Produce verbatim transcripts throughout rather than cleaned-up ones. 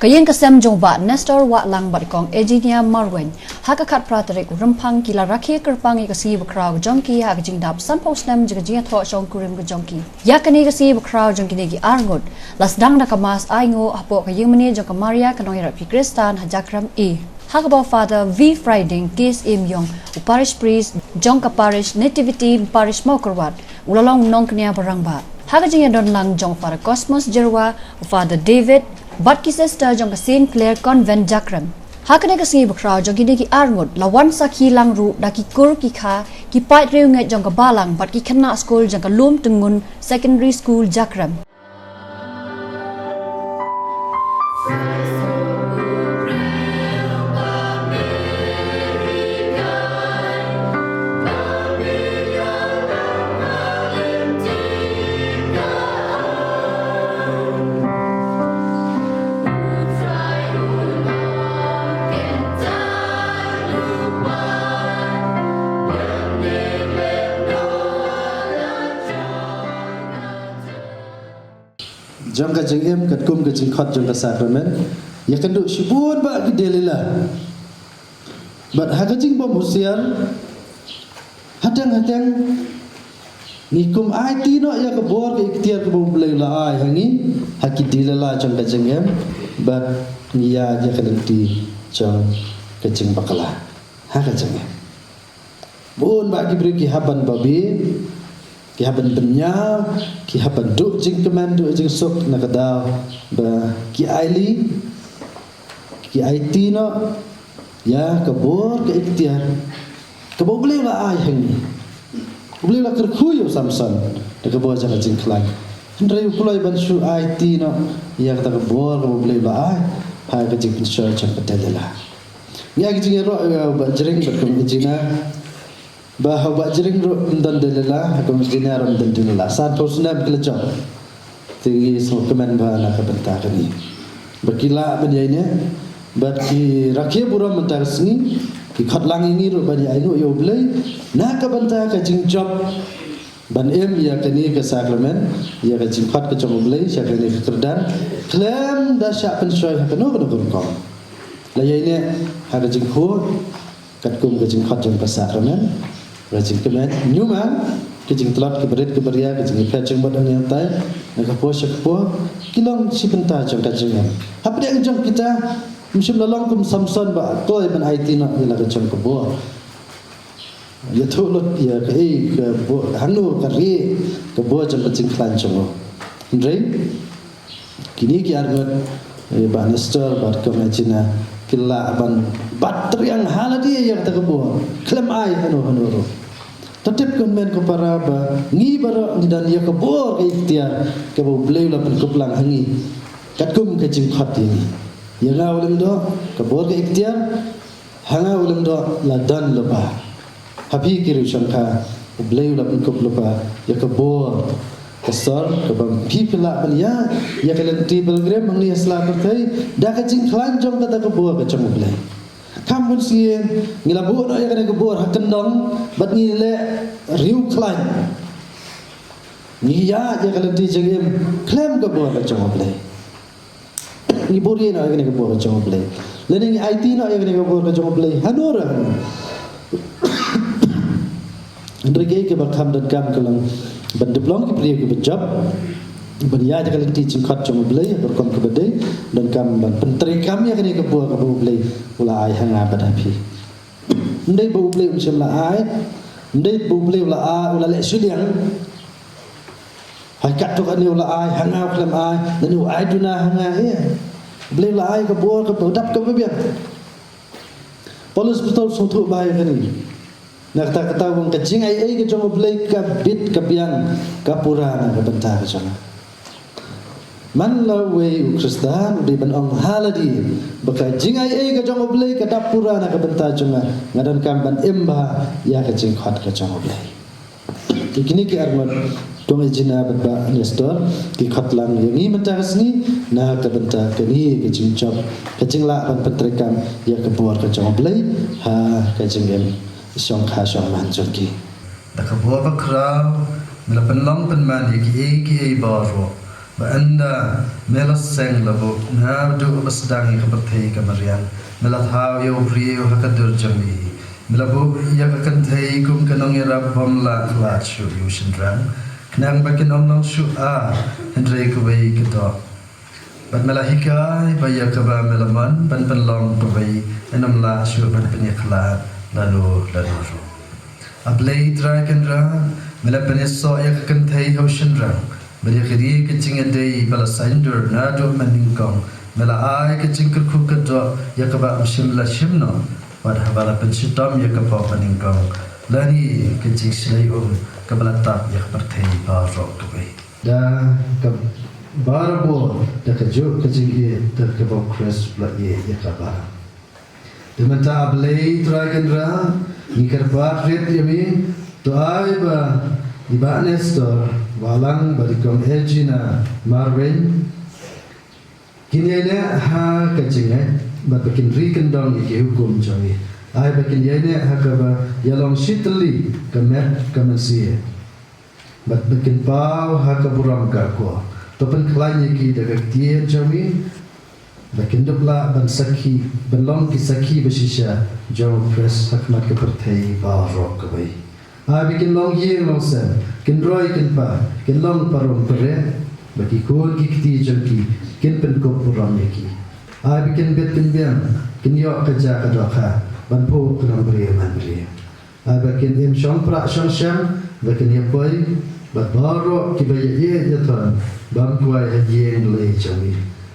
Ka ïing ka sem jong u Bah Nestor Wahlang bad kong Eugenia Marwein, ha ka khatphra tarik u Rymphang ki la rakhe kyrpang ïa ka sngi bakhraw jong ki ha ka jingdap sanphew snem jong ka jingïathoh shongkurim ka jong ki. Ïa kane ka sngi bakhraw jong kine ki arngut la sdang da ka mass ainguh hapoh ka ïingmane jong ka Maria ka Nongïarap ki Khristan ha Jakrem A. Ha kaba u Father V Friday, K S M Yong, u parish priest jong ka parish Nativity, parish Mawkyrwat, u la long nongkñia ba rangbah. Ha ka jingïadon lang jong u Father Cosmos Jyrwa, u Father David bad ki sister jong ka Saint Clare Convent, Jakrem. Ha kane ka sngi bakhraw jong kine ki arngut la wan sakhi lang ruh da ki kur ki kha, ki paid riewngeit jong ka balang bad ki khynnah skul jong ka Lum Tynngun Secondary School, Jakrem. Jong ka jingim katkum ka jingkhot jong ka sakramen, ïa ka duh shibun ba ki dei lila. Bad ha ka jingbym husiar, hateng hateng ngi kum aiti noh ïa ka bor ka iktiar kaba U Blei u la ai ha ngi ha ki dei lila jong ka jingim, bad ngi ïa ïa ka lynti jong ka jingbakla ha ka jingim. Bun ba ki briew ki hap ban babe, ki hap ban bynñiaw, ki hap ban duh jingkmen duh jingsuk na ka daw ba ki aili, ki aiti noh ïa ka bor ka iktiar kaba U Blei u la ai ha ngi. U Blei u la kyrkhu ïa u Samson da ka bor jong ka jingkhlaiñ. Hynrei u kloi ban shu aiti noh ïa kata ka bor kaba U Blei u la ai ha ka jingpynshoi jong ka Delila. Ngi ai ka jingïaroh ïa u Bah Jring bad kong Eugenia. Ba ha u Bah Jring ruh ym don Delila, ha kong Eugenia ruh ym don Delila. Sanphew snem ki la jop. Te ngi sngewkmen bha na ka bynta kane. Ba ki lah ban ïaineh bad ki rakhe burom mynta ka sngi, ki khot lang ïa ngi ruh ban ïaineh ïa U Blei na ka bynta ka jingjop ban im ïa kane ka sakramen, ïa ka jingkhot ka jong U Blei sha kane ka kyrdan, khlem da shah pynshoi ha kano kano ka rukom. La ïaineh ha ka jingkhuid katkum ka jingkhot jong ka sakramen, ka jingkmen, ñiuma ka jingtlot, ka barit ka baria, ka jingïapher jingmut, ka jingïatai na ka por sha ka por, ki long shi bynta jong ka jingim. Hapdeng jong kita, ym shym la long kum Samson ba kloi ban aiti noh ïa la ka jong ka bor. Ïathuh lut ïa kaei ka bor, hangno ka rieh ka bor jong ka jingkhlaiñ jong u. Hynrei kine ki arngut, eh, Bah Nestor bad kong Eugenia, ki lah ban bat triang ha lade ïa kata ka bor, khlem ai hano hano ruh. To tip ko hynmen ko para ba ngi baroh ngi don ïa ka bor ka iktiar kaba U Blei u la pynkup lang ha ngi katkum ka jingkhot ïa ngi. Ïa nga u Lyngdoh, ka bor ka iktiar ha nga u Lyngdoh la don lypa. Ha phi ki riewshongkha, U Blei u la pynkup lypa ïa ka bor ka sor kaba phi phi lah ban ïaid ïa ka lynti pilgrim hangne ha sla pyrthei da ka jingkhlaiñ jong kata ka bor ka jong U Blei. Kham bun sien ngi la buh noh ïa kane ka bor ha kyndong bad ngi leh riewkhlaiñ. Ngi ïaid ïa ka lynti jingim khlem ka bor ka jong U Blei. Ngi buhrieh noh ïa kane ka bor ka jong U Blei. Lane ngi aiti noh ïa kane ka bor ka jong U Blei hano ruh hano. Hynrei kaei kaba kham donkam ka long ban dep long ki briew kiba jop ban ïaid ïa ka lynti jingkhot jong U Blei ha ka rukom kaba dei, donkam ban pyntreikam ïa kane ka bor kaba U Blei u la ai ha nga bad ha phi. Ym dei ba U Blei um shym la ai, ym dei ba U Blei u la ai, u la leh shiliang. Hai katto katne u la ai ha nga, u khlem ai, lane u ai duna ha nga, eh. U Blei u la ai ka bor kaba dap kaba biang. Paulus Apostol sngewthuh bha ïa kane. Na kata kata u ong ka jingaiei ka jong U Blei ka bit ka biang, ka pura na ka bynta ka jong nga. Man la uwei u Khristan u dei ban ong ha lade ba ka jingaiei ka jong U Blei ka dap pura na ka bynta jong nga, nga donkam ban im bha ïa ka jingkhot ka jong U Blei. Te kine ki arngut, kong Eugenia bad Bah Nestor, ki khot lang ïa ngi mynta ka sngi na ka bynta kane ka jingjop, ka jinglah ban pyntreikam ïa ka bor ka jong U Blei ha ka jingim shongkha shongman jong ki. Da ka bor bakhraw me la pynlong pynman ïa kiei kiei baroh. Ynda me la seng la buh naduh ba sdang ïa ka pyrthei ka mariang, me la thaw ïa u briew ha ka dur jong me. Me la buh ïa ka kynthei kum ka nongïarap bym lah khlad shuh ïa u shynrang, khnang ba kin ym long shuh ar hynrei kawei ka doh. Bad me la hikai ba ïa kaba me la mon ban pynlong kawei yn ym lah shuh ban pynïakhlad lano lano ruh. A Blei Trai Kynrad, me la pynïasoh ïa ka kynthei ha u shynrang, bad ïa kane ka jingïadei ba la saiñdur naduh mynnyngkong, me la ai ka jingkyrkhu ka doh ïa kaba ym shym la shim noh, bad haba la pynshitom ïa ka pop mynnyngkong, lane ka jingshlei um kaba la tap ïa ka pyrthei baroh kawei. Da ka barabor da kajuh ka jingïeit da kaba u Khrist u la ïeit ïa ka balang. Te mynta A Blei Trai Kynrad, ngi kyrpad rit ïa me, to ai ba i Bah Nestor Wahlang bad i Kong Egina Marwein kin ïaineh ha ka jingngeit bad ba kin ri kyndong ïa ki hukum jong me. Ai ba kin ïaineh ha kaba ïalong shi tylli ka met ka mynsiem. Bad ba kin paw ha ka burom ka akor. To pynkhlaiñ ïa ki da ka ktien jong me, ba kin dup lah ban sakhi, ban long ki sakhi ba shisha jong u Khrist ha khmat ka pyrthei baroh kawei. Ai ba kin long ïing long sem, kin roi kin par, kin long parom pyrem, ba ki khun ki kti jong ki kin pynkup burom ïa ki. Ai ba kin bit pynbiang, kin ïoh ka jaka dohkha ban phuh ka nongbriew manbriew. Ai ba kin im shong prah shong shem, ba kin ïa poi bad baroh kiba ïa ïeit ïa thon bam kwai ha ïing Blei jong me,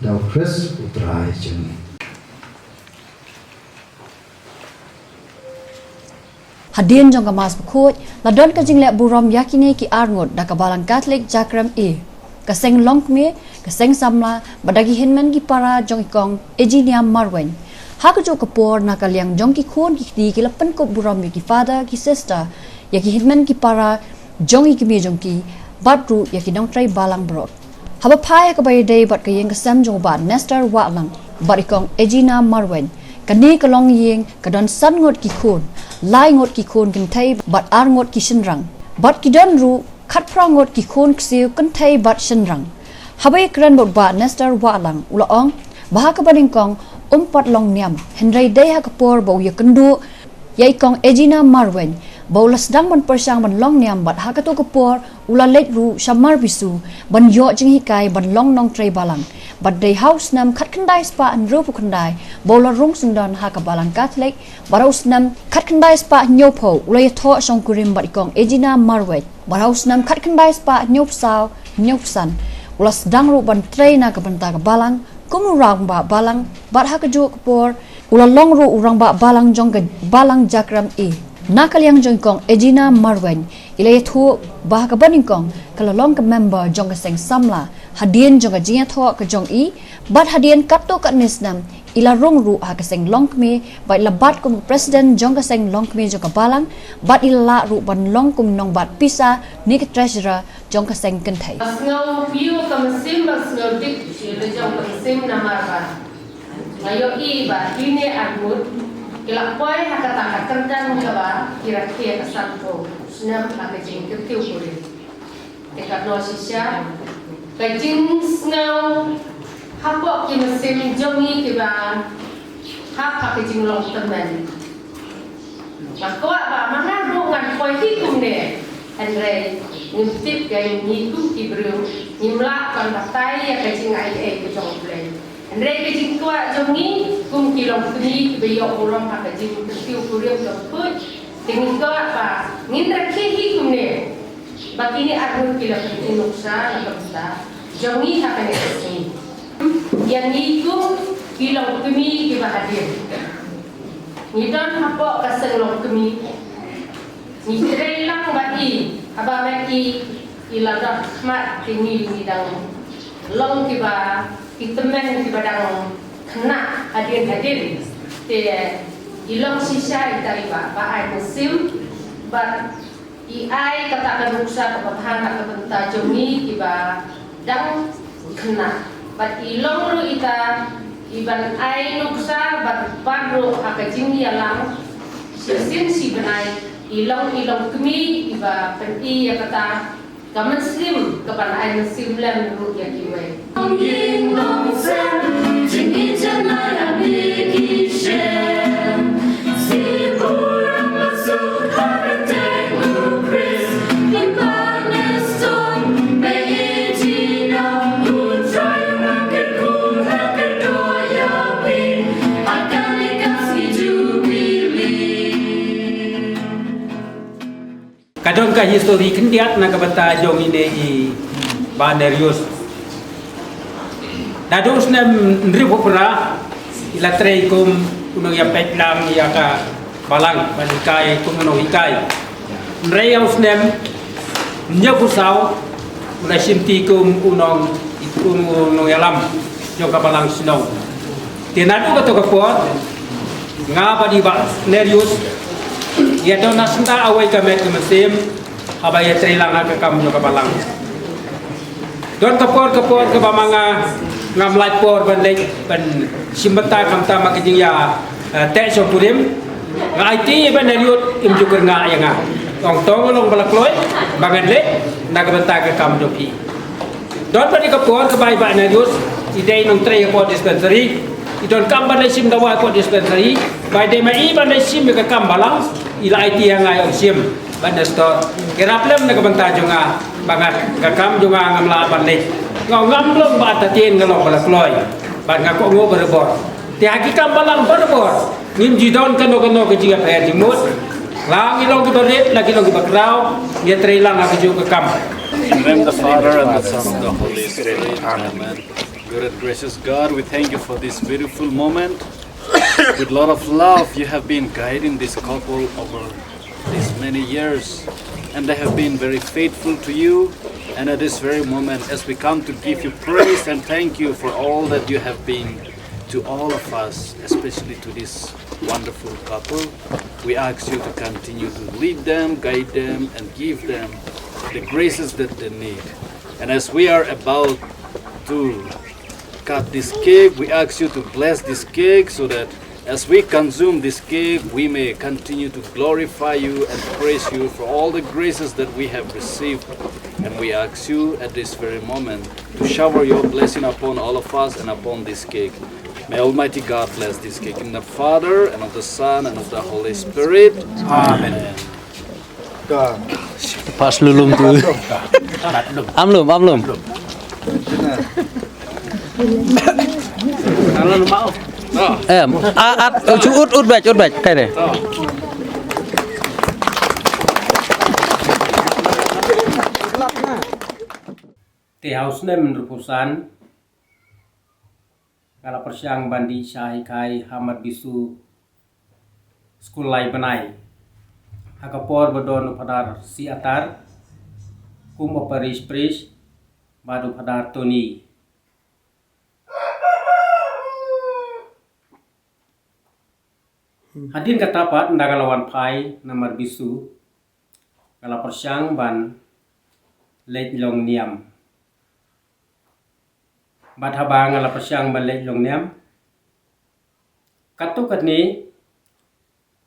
da u Khrist u Trai jong me. Hadien jong ka Mass Bakhuid, la don ka jingleh burom ïa kine ki arngut da ka Balang Katholik Jakrem A, ka Seng Longkmie, ka Seng Samla, bad da ki hynmen ki para jong i Kong Eginia Marwein. Ha kajuh ka por na ka liang jong ki khun ki kti ki la pynkup burom ïa ki father ki sister, ïa ki hynmen ki para jong i kmie jong ki, bad ruh ïa ki nongtrei balang baroh. Haba phai ha kaba ïadei bad ka ïing ka sem jong u Bah Nestor Wahlang bad i Kong Egina Marwein, kane ka longïing ka don san ngut ki khun, lai ngut ki khun kynthei bad ar ngut ki shynrang. Bad ki don ruh khatphra ngut ki khun ksiew kynthei bad shynrang. Haba ïakren bad u Bah Nestor Wahlang u la ong ba ha kaba nyngkong um pat long niam, hynrei dei ha ka por ba u ïakynduh ïa i Kong Egina Marwein ba u la sdang ban pyrshang ban long niam bad ha kato ka por u la leit ruh sha Marbisu ban ïoh jinghikai ban long nongtrei balang. Bad dei ha u snem khatkhyndai spah hynriewphew khyndai ba u la rung syndon ha ka Balang Katholik, bad ha u snem khatkhyndai spah hynñiewphew u la ïathoh shongkurim bad i Kong Egina Marwein. Bad ha u snem khatkhyndai spah hynñiewphew saw hynñiewphew san u la sdang ruh ban trei na ka bynta ka balang kum u rangbah balang, bad ha kajuh ka por u la long ruh u rangbah balang jong ka Balang Jakrem A. Na ka liang jong i Kong Egina Marwein, i la ïathuh ba ha kaba nyngkong ka la long ka member jong ka Seng Samla hadien jong ka jingïathoh ka jong i, bad hadien katto katne snem i la rung ruh ha ka Seng Longkmie, bad i la bat kum ka president jong ka Seng Longkmie jong ka balang, bad i la lah ruh ban long kum nongbat pisa ne ka treasurer jong ka Seng Kynthei. Nga sngew phi ka mynsiem ba sngew dik ïa la jong ka mynsiem namar ba nga ïohi ba kine arngut ki la poi ha kata ka kyrdan kaba ki rakhe ha ka sanphew snem ha ka jingkyntiew kurim. Te katno shisha ka jingsngew hapoh ki mynsiem jong ngi kiba hap ha ka jinglong tymmen. Nga kwah ba ma nga ruh ngan poi hi kumne. Hynrei ngim tip, ka ngi kum ki briew ngim lah ban batai ïa ka jingai ei ka jong U Blei. Hynrei ka jingkwah jong ngi kum ki longkmie kiba ïoh burom ha ka jingkyntiew kurim jong u Khuid, te ngi kwah ba ngin rakhe hi kumne. Ba kine arngut ki la pynïaid nuksa na ka bynta jong ngi ha kane ka sngi. Ïa ngi kum ki longkmie kiba hadien, ngi don hapoh ka Seng Longkmie. Ngi trei lang bad i, haba met i i la dap khmat, te ngi ngi dang long kiba, ki tymmen kiba dang khynnah hadien hadien. Te i long shisha ita iba ba ai mynsiem bad i ai kata ka nuksa kaba bha na ka bynta jong ngi kiba dang khynnah. Bad i long ruh ita i ban ai nuksa bad pat ruh ha ka jingïalam shisien shi bnai, i long i longkmie iba pyni ïa kata Ka mynsiem ka ban ai mynsiem lem ruh ïa kiwei. Ka don ka histori khyndiat na ka bynta jong ine i Bah Nerius. Naduh u snem hynriewphew phra i la trei kum u nongïapeit lang ïa ka balang, ban hikai kum u nonghikai. Hynrei ha u snem hynñiewphew saw u la shimti kum u nong, kum u nongïalam jong ka balang shnong. Te naduh kato ka por nga bad i Bah Nerius ïa don na sngewthuh awei ka met ka mynsiem haba ïa trei lang ha ka kam jong ka balang. Don ka por ka por kaba ma nga ngam lait por ban leit ban shim bynta khamtam ha ka jingïa, eh, teh shongkurim. Nga aiti i Bah Nerius im ju kyrngah ïa nga. Ong to nga long ba la kloi ba ngan leit na ka bynta ka kam jong phi. Don pat ka por kaba i Bah Nerius i dei nongtrei hapoh dispensary, i donkam ban leit shim dawai hapoh dispensary, ba i dei ma i ban leit shim ïa ka kam balang, i la aiti ïa nga ong shim. Bad na stor, ïarap lem na ka bynta jong nga, ba nga ka kam jong nga ngam lah ban leh. Nga ngam long ba ta tien nga long ba la kloi. Bad nga kohnguh barabor. Te ha ki kam balang barabor ngim ju don kano kano ka jingïapher jingmut. La ngi long kiba rit, la ngi long kiba khraw, ngi ïatrei lang ha kajuh ka kam. In the name of the Father and the Son and the Holy Spirit. Amen. Good and gracious God, we thank you for this beautiful moment. With a lot of love, you have been guiding this couple over these many years, and they have been very faithful to you. And at this very moment, as we come to give you praise and thank you for all that you have been to all of us, especially to this wonderful couple, we ask you to continue to lead them, guide them, and give them the graces that they need. And as we are about to cut this cake, we ask you to bless this cake so that as we consume this cake, we may continue to glorify you and praise you for all the graces that we have received. And we ask you at this very moment to shower your blessing upon all of us and upon this cake. May Almighty God bless this cake. In the Father, and of the Son, and of the Holy Spirit. Amen. Pas lulum tu. Amlum, amlum. Em, a, at, chu ut, ut bek, ut bek, kai ne. Te ha u snem hynriewphew san, nga la pyrshang ban dih shai kai ha Marbisu skul lai bnai. Ha ka por ba don u Phadar Siatar kum u parish priest bad u Phadar Tony. Hadien kata pat ynda nga la wan phai na Marbisu, nga la pyrshang ban leit long niam. Bad haba nga la pyrshang ban leit long niam, katto katne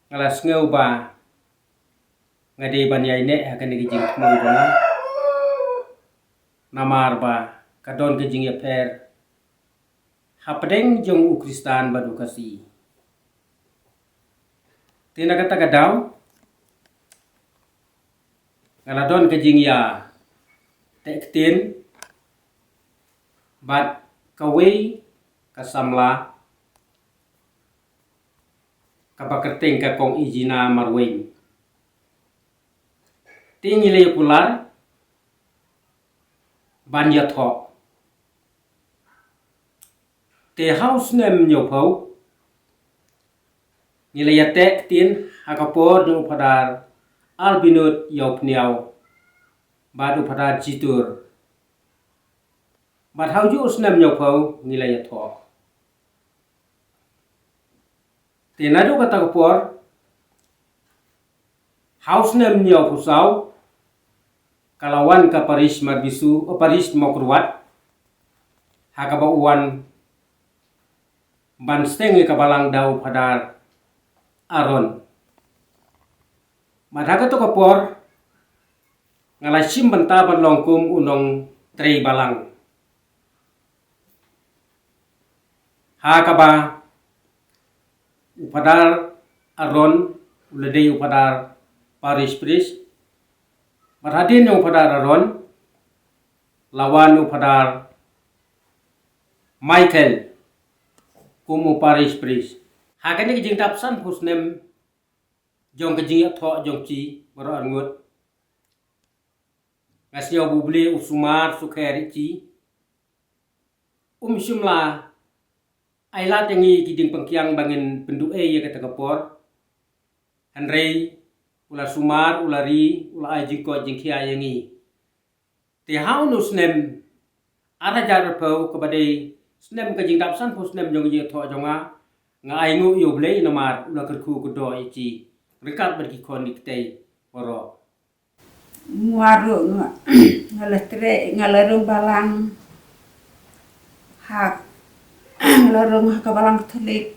nga la sngew ba nga dei ban ïaineh ha kane ka jingthmu jong nga. Namar ba ka don ka jingïapher hapdeng jong u Khristan bad u Khasi. Te na kata ka daw nga la don ka jingïa teh ktien bad kawei ka samla kaba kyrteng ka Kong Ijina Marwein. Te ngi la ïa kular ban ïathoh. Te ha u snem hynñiewphew ngi la ïateh ktien ha ka por jong u Phadar Albinut Ïawphniaw bad u Phadar Jitur. Bad ha u juh u snem hynñiewphew ngi la ïathoh. Te naduh kata ka por ha u snem hynñiewphew saw ka la wan ka parish Marbisu, eh, parish Mawkyrwat, ha kaba u wan ban seng ïa ka balang da u Phadar Aaron. Bad ha kato ka por nga la shim bynta ban long kum u nongtrei balang. Ha kaba u Phadar Aaron u la dei u Phadar Parish Priest, bad hadien u Phadar Aaron la wan u Phadar Michael kum u Parish Priest. Ha kane ka jingdap sanphew snem jong ka jingïathoh jong ki baroh arngut, nga sngew ba U Blei u sumar sukher ïa ki. Um shym la ai lad ïa ngi ki jingpynkhiang ba ngin pynduh ei ïa kata ka por. Hynrei u la sumar, u la ri, u la ai jingkoit jingkhiah ïa ngi. Te ha une u snem ar hajar arphew kaba dei snem ka jingdap sanphew snem jong ka jingïathoh jong nga, nga ainguh ïa U Blei namar u la kyrkhu kyrdoh ïa ki ryngkat bad ki khun ki kti baroh. Nga ruh nga, nga la trei, nga la rung balang ha, nga la rung ha ka Balang Katholik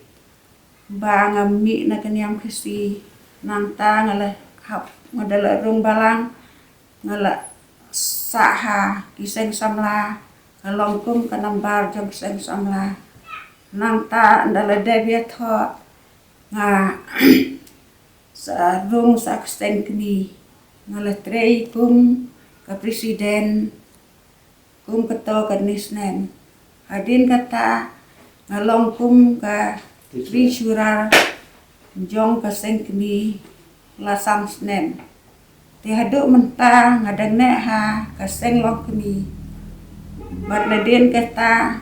ba nga mih na ka niam Khasi. Nangta nga la hap, nga da la rung balang, nga la sah ha ki seng samla, nga long kum ka nambar jong ki seng samla. Nangta ynda la dep ïathoh nga sa rung sa ka seng kmie, nga la trei kum ka president kum kato katne snem. Hadien kata nga long kum ka treasurer jong ka seng kmie la san snem. Te haduh mynta nga dang neh ha ka seng long kmie. Bad nadien kata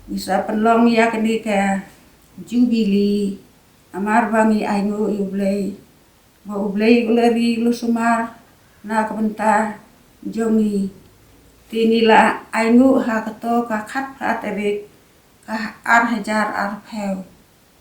ngi sa pynlong ïa kane ka jubili. Namar ba ngi ainguh ïa U Blei ba U Blei u la ri u la sumar na ka bynta jong ngi. Te ngi la ainguh ha kato ka khatphra tarik ka ar hajar arphew.